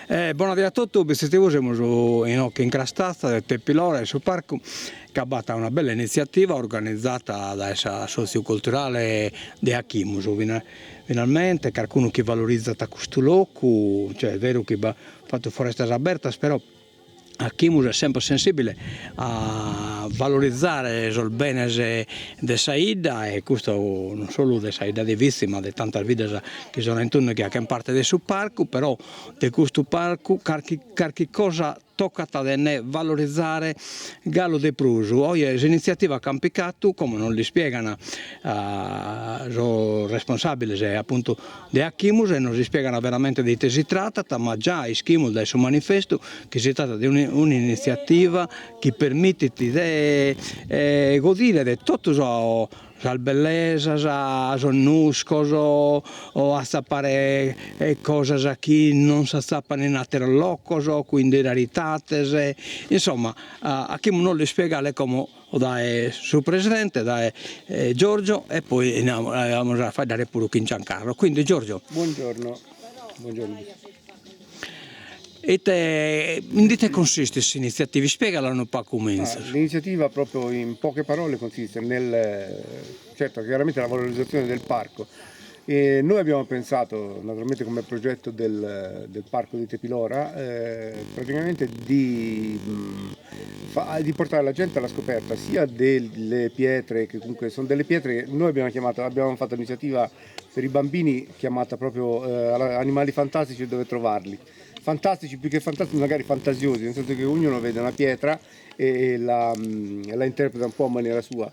Bona die a totu, BitzTv semus inoghe in Crastazza de Tepilora in su parcu ca b'at una bella initziativa organizata dae s'assòtziu culturale de Achimus, finalmente carcunu chi valorizat custu locu, cioè est beru chi b'at fatu forestas abertas però Achimus est sempre sensibile a valorizare sos benes de sa 'idda e custu non solu de sa 'idda de Vitzi ma de tantas biddas chi sono intundu e chi 'achen parte de su parcu, però de custu parcu carchi carchi cosa tocat de nde valorizare galu de prus. Oje s'initziativa ch'an picatu, como nos l'ispiegan sos responsabiles apuntu de Achimus e nos ispiegan veramente de ite si tratat, ma già ischimus dae su manifestu chi si tratat de un'initziativa chi permitit de godire de totu sas bellesas, sos nuscos o atzapare cosas chi non s'atzapan in ateros locos, quindi raritates, insomma Achimus nos l'ispiegare como dae su presidente, dae Giorgio e poi amus a faeddare puru chin Giancarlo. Quindi Giorgio. Buongiorno, buongiorno. Ite, in ite consistit s'initziativa? Ispiegala unu pagu menzus. L'iniziativa proprio in poche parole consiste nel, certo chiaramente la valorizzazione del parco. E noi abbiamo pensato, naturalmente come progetto del, del parco di Tepilora, eh, praticamente di, fa, di portare la gente alla scoperta sia delle pietre, che comunque sono delle pietre che noi abbiamo chiamato, abbiamo fatto l'iniziativa per i bambini chiamata proprio eh, Animali Fantastici e dove trovarli. Fantastici più che fantastici, magari fantasiosi, nel senso che ognuno vede una pietra e la, la interpreta un po' a maniera sua.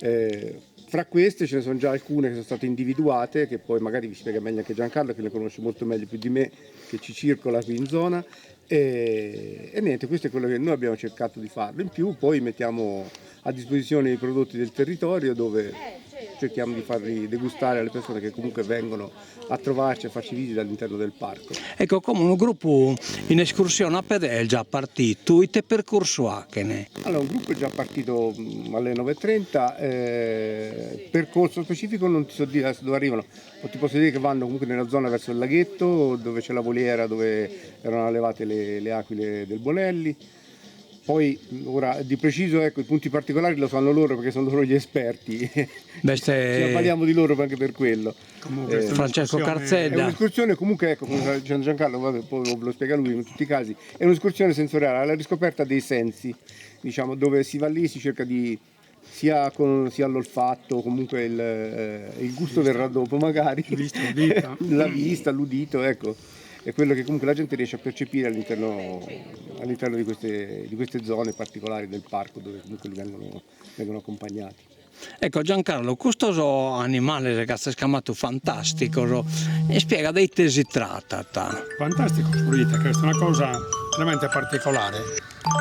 Eh, fra queste ce ne sono già alcune che sono state individuate, che poi magari vi spiega meglio anche Giancarlo, che le conosce molto meglio più di me, che ci circola qui in zona. E, e niente, questo è quello che noi abbiamo cercato di farlo. In più poi mettiamo a disposizione i prodotti del territorio dove cerchiamo di farli degustare alle persone che comunque vengono a trovarci e a farci visita all'interno del parco. Ecco, como unu gruppu in escursione a pede est già partitu, ite percursu 'achen? Allora, un gruppo è già partito alle 9.30, eh, percorso specifico non ti so dire adesso dove arrivano, o ti posso dire che vanno comunque nella zona verso il laghetto, dove c'è la voliera dove erano allevate le, le aquile del Bonelli. Poi ora di preciso ecco, i punti particolari lo sanno loro perché sono loro gli esperti. Beh, Ci avvaliamo di loro anche per quello. Comunque, eh, Francesco Carzedda. È un'escursione comunque, ecco, come diceva Giancarlo, vabbè, poi lo spiega lui in tutti i casi, è un'escursione sensoriale alla riscoperta dei sensi, diciamo, dove si va lì, si cerca di sia, con, sia l'olfatto, comunque il, eh, il gusto vista. verrà dopo magari, vista, la vista, l'udito, ecco, è quello che comunque la gente riesce a percepire all'interno, all'interno di, queste, di queste zone particolari del parco dove comunque vengono, vengono accompagnati. Ecco Giancarlo, custos animales chi as chiamatu fantasticos, ispiega de ite si tratat. Fantasticos proite ca est una cosa veramente particolare,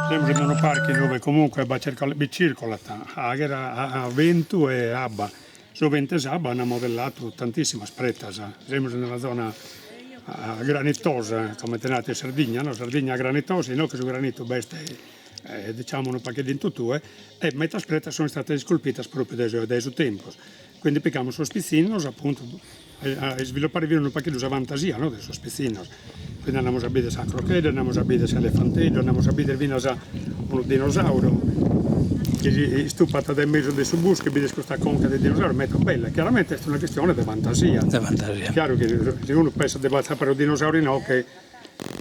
semus in unu parcu inue comunque bi circolat aghera, bentu e abba, su bentu e s'abba ant modellatu tantissimas pretas, semus in una zona granitosa, comente nant in Sardigna no, Sardigna granitosa, inoghe su granitu b'est diciamo unu pagheddu in totue e medas pretas sunt istadas isculpidas propriu dae dae su tempus, quindi pigamus sos pitzinnos appuntu a isviluppare finas unu pagheddu sa fantasia no de sos pitzinnos, quindi andamus a bider sa crochedda, andamus a bider s'elefanteddu, andamus a bider finas unu dinosauru chi si istupat dae mesu de su buscu e bides custa conca de dinosauru meda bella, chiaramente est una chistione de fantasia, de fantasia, chiaru chi si unu pensat de atzapare unu dinosauru inoghe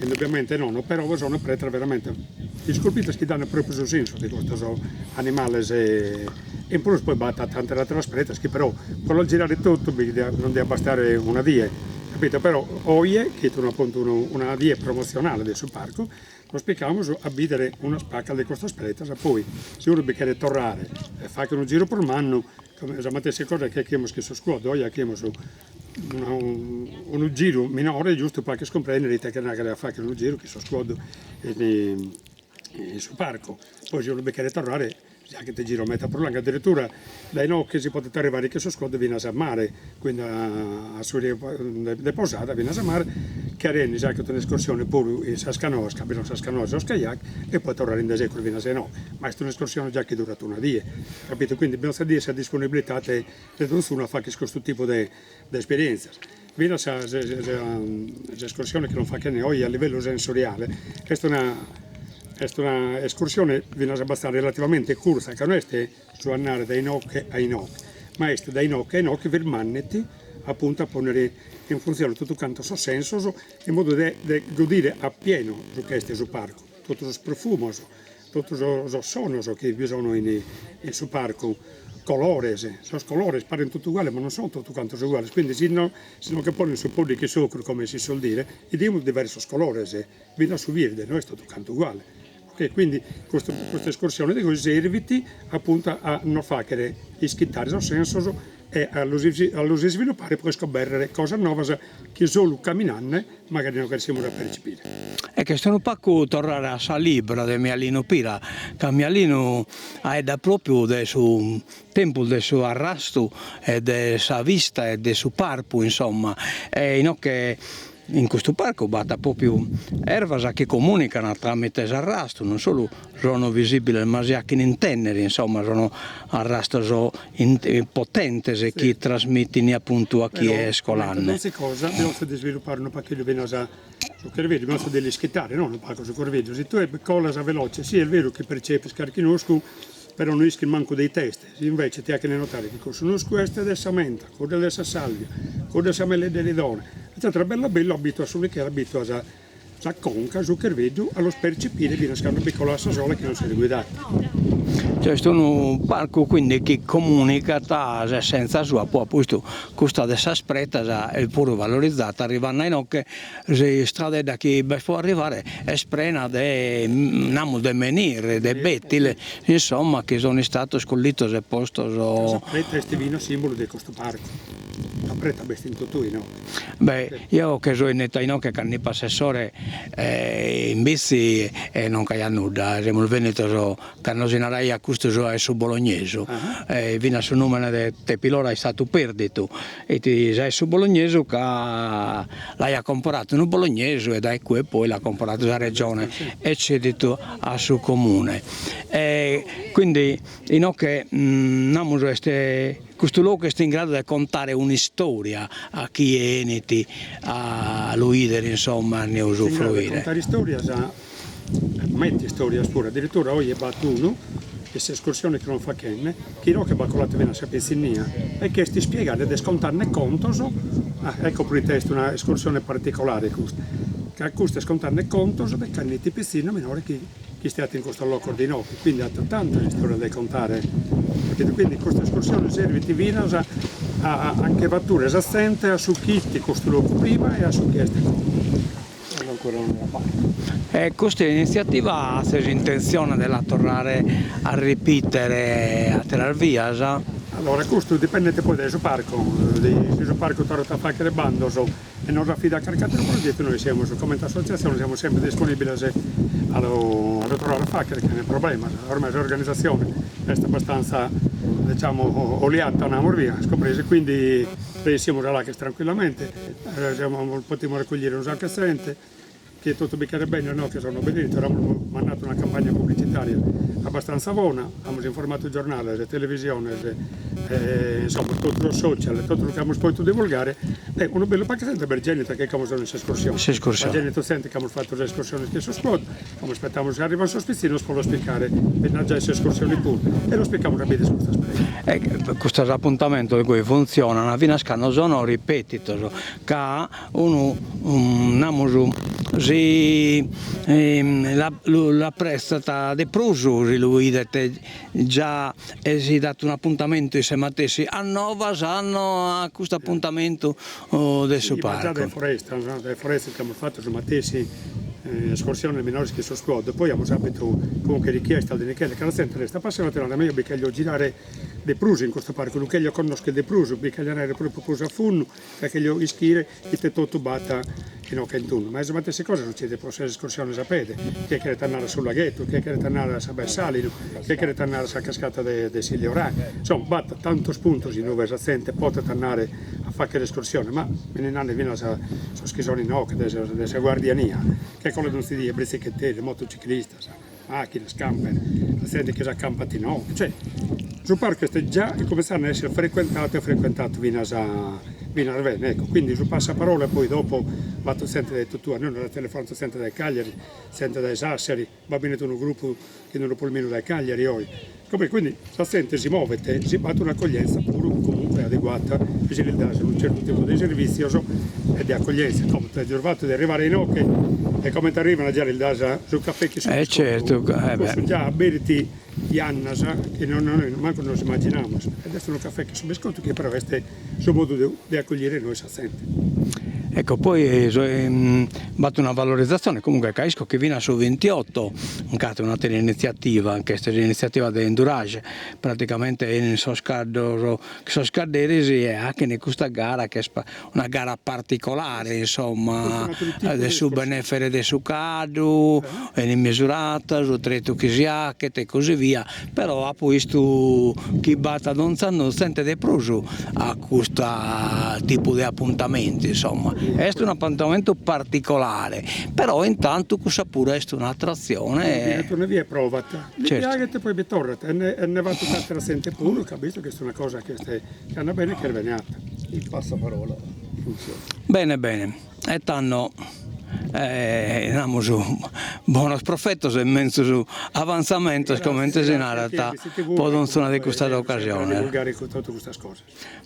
Indubbiamente nono, però sono pretas veramente isculpidas chi dant propriu su sensu de custos animales e in prus poi b'at tantas ateras pretas chi però pro las girare totu bi non diat bastare una die, capito, però oje chi est appuntu una die promotzionale de su parcu nos picamus a bidere unas pagas de custas pretas, poi si unu bi cheret torrare e fagher unu giru prus mannu sa matessi cosa chi 'achimus chin sos cuaddos, oje 'achimus unu giru minore giustu pro 'acher cumprendere ite cheret narrer a fagher unu giru chin sos cuaddos in su parcu, poi si unu bi cheret torrare si 'achet giros meda prus longos, addirittura dae inoghe si podet arrivare chin sos cuaddos finas a mare, quindi a su riu de Posada finas a mare, cherende si 'achet un'escursione puru in sas canoas, ca bi sun sas canoas e sos kayak, e poi torrare in desegus finas a inoghe, ma est un'escursione già chi durat una die, capito, quindi bisonzat a bìdere sa disponibilidade de donzunu a fagher custu tipu de de esperientzias. Finas sa s'escursione chi non fachene oi a livellu sensoriale est una est una escursione finas abbastanza relativamente curza, ca no est su andare dae inoche a inoche, ma est dae inoche a inoche firmandeti apuntu a ponnere in funtzione totu cantos sos sensos in modu de de godire a pienu su ch'est su parcu, totu sos profumos, totu sos sonos chi bi sono in in su parcu, colores, sos colores parent totu uguales ma non sono totu cantos uguales, quindi si no si no che pones su poddighe in s'ocru come si sol dire, 'idimus diversos colores, finas su birde no est totu cantu uguale, ok, quindi custu custa escursione de goi servit apuntu a nos fagher ischitare sos sensos e a los a los isvilupare pro iscoberrer cosas novas chi solu caminande magari non chersimus a percepire. E ch'est unu pagu torrare a sa libra de Mialinu Pira, ca Mialinu 'aeddat propriu de su tempus de su arrastu e de sa vista e de su parpu insomma, e inoche In custu parcu b'at pròpiu ervas chi comùnican tràmite s'arrastu, non solu sono visìbiles ma si 'achen intèndere, insomma, sono arrastos potentes chi trasmitin apuntu a chie est colande. Però, comente donzi cosa, bisonzat de isvilupare unu pagheddu finas su cherveddu, bisonzat de l'ischitare, no unu pagu su cherveddu, si tue colas veloce, sì est beru chi percepis carchi nuscu, però no ischis mancu de ite est, si invece ti 'achen notare chi cussu nuscu est de sa menta, cuddu est de sa salvia, cuddu est sa meledda 'e lidone, eccetera bellu a bellu abituas su chi abituas sa conca, su cherveddu a los percepire finas cando bi colas a sa sola chi non ses guidadu. Cioè est unu parcu quindi chi comunicat s'essenza sua, poi a pustis custa de sas pretas est puru valorizata arrivande a inoche S'istradedda chi b'est pro arrivare est prena de, namus, de menhir, de bettile, insomma, chi sono istados collitos e postos. Sa preta est finas simbulu de custu parcu, sa preta b'est in totue inoghe. Beh, eo che so 'ennidu a inoghe cando ipo assessore in Bitzi e non ch'aiat nudda, semus bennidos Cando si naraiat custu est su bolognesu, e finas su nùmene de Tepilora est istadu pèrdidu, it sa 'e su bolognesu ca l'aiat comporadu unu bolognesu e dae cue poi l'at comporadu sa Regione e cèdidu a su Comune. E quindi inoche namus est custu logu est in gradu de contare un'istòria a chie 'enit a lu 'idere insomma a nde usufruire. Contare istòrias Mette istorias puru, addirittura oje b'at unu, in s'escursione chi non fachende, chi inoghe b'at colatu finas sa pitzinnia e chi est ispiegande ed est contande contos, ah ecco proite est una escursione particolare custa, ca custu est contande contos de cando 'it pitzinnu minore chi chi istaiat in custos locos de inoghe, quindi at tantas istorias de contare, quindi custa escursione servit finas a a nche fature sa zente a su chi 'it custu locu prima e a su chi est como. E custa initziativa azis intentzione de la torrare a ripìtere àteras bias? Allora custu dipendet poi dae su parcu, si su parcu torrat a fàghere bandos e nos afidat carchi àteru progetu nois semus comente assotziatzione semus sempre disponìbiles a lu a lu torrare a fàghere chene problemas, ormai s'organizatzione est abbastanza diciamo oliata namus via, est cumpresu, quindi resissimus a la fagher tranquillamente Potimus raccogliere unu saccu 'e zente, chi totu bi cheret bene o no, chi sono bennidos, amus mandadu una campagna pubblicitaria abbastanza bona, amus informadu giornales, televisiones e insomma totu sos social e totu su chi amus potidu divulgare e unu bellu pagu 'e zente b'est gennida chi como sono in s'escursione. B'at gennida zente chi amus fatu sas escursiones chin sos quad, como ispettamus chi arrivan sos pitzinnos pro los picare, b'at giai s'escursione puru, e los picamus a bider custas pretas. E custos apuntamentos goi funtzionan finas cando sono ripetidos, ca unu namus si l'apretzat de prus si lu 'idet già e si dat un'apuntamentu isse matessi a novas anno a custu apuntamentu de su parcu. Già dae foresta, dae foresta chi amus fatu su matessi escursiones minores chin sos quad, poi amus apitu comunque richiesta de Michele ca sa zente est appassionata e narat ma io bi cheglio girare de prus in custu parcu, lu cheglio connoschere de prus, bi cheglio andare propriu prus a fundu ca cheglio ischire ite totu b'at inoghe in tundu, ma sa matessi cosa sutzedit pro sas escursiones a pede, chie cheret andare a su laghettu, chie cheret andare a s'abba 'e s'Alinu, chie cheret andare a sa cascata de Siliorà, insomma b'at tantos puntos in ue sa zente potet andare a faghere escursione, ma mi nde finas sos chi sono inoghe de sa guardiania, che colat donzi die britzichetteris, motociclistas, machinas, camper, sa zente chi s'acampat inoghe, cioè su parcu est già incumintzende a essere frecuentadu e frecuentadu finas. Finas bene, ecco, quindi su passaparola poi dopo b'at zente dae totue, a nois nos at telefonadu zente dae Cagliari, zente dae Sassari, b'at bennidu unu gruppu chin unu pulminu dae Cagliari oi, comunque quindi sa zente si movet, si b'at un'accoglienza puru comunque adeguata chi si lis dat unu certu tipu de servitzios e de accoglienza, como già su fatu de arrivare inoghe e comente arrivant già lis das su caffè chin su biscottu, cussu già aberit jannas chi non mancu nos immaginamus, ed est unu caffè chin su biscottu chi però est su modu de accoglire nois sa zente. Ecco poi b'at una valorizatzione comunque ca isco chi finas su vintioto nc'at un'atera initziativa, ch'est s'initziativa de Endurage, praticamente 'enin sos caddos sos cadderis e 'achen custa gara ch'est una gara particolare insomma de su benessere de su caddu, 'enit misurata, su tretu chi si 'achet e così via, però apo 'istu chi b'at donzi annu zente de prus a custu tipu de apuntamentu insomma, est un'apuntamentu particolare, però intantu cussa puru est un'attrazione. Chie bi provat, li piaghet e poi bi torrat e nde fatet atera zente puru ca at bistu chi est una cosa chi est Chi andat bene cheret bene 'atta. Il passaparola funziona. Bene bene, e tando namus bonos profetos e menzus avantzamentos comente si narat po donzuna de custas ocasiones.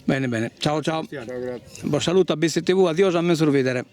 Bene bene, ciao ciao. Bos salutat BissiTv, adiosu a menzus bidere.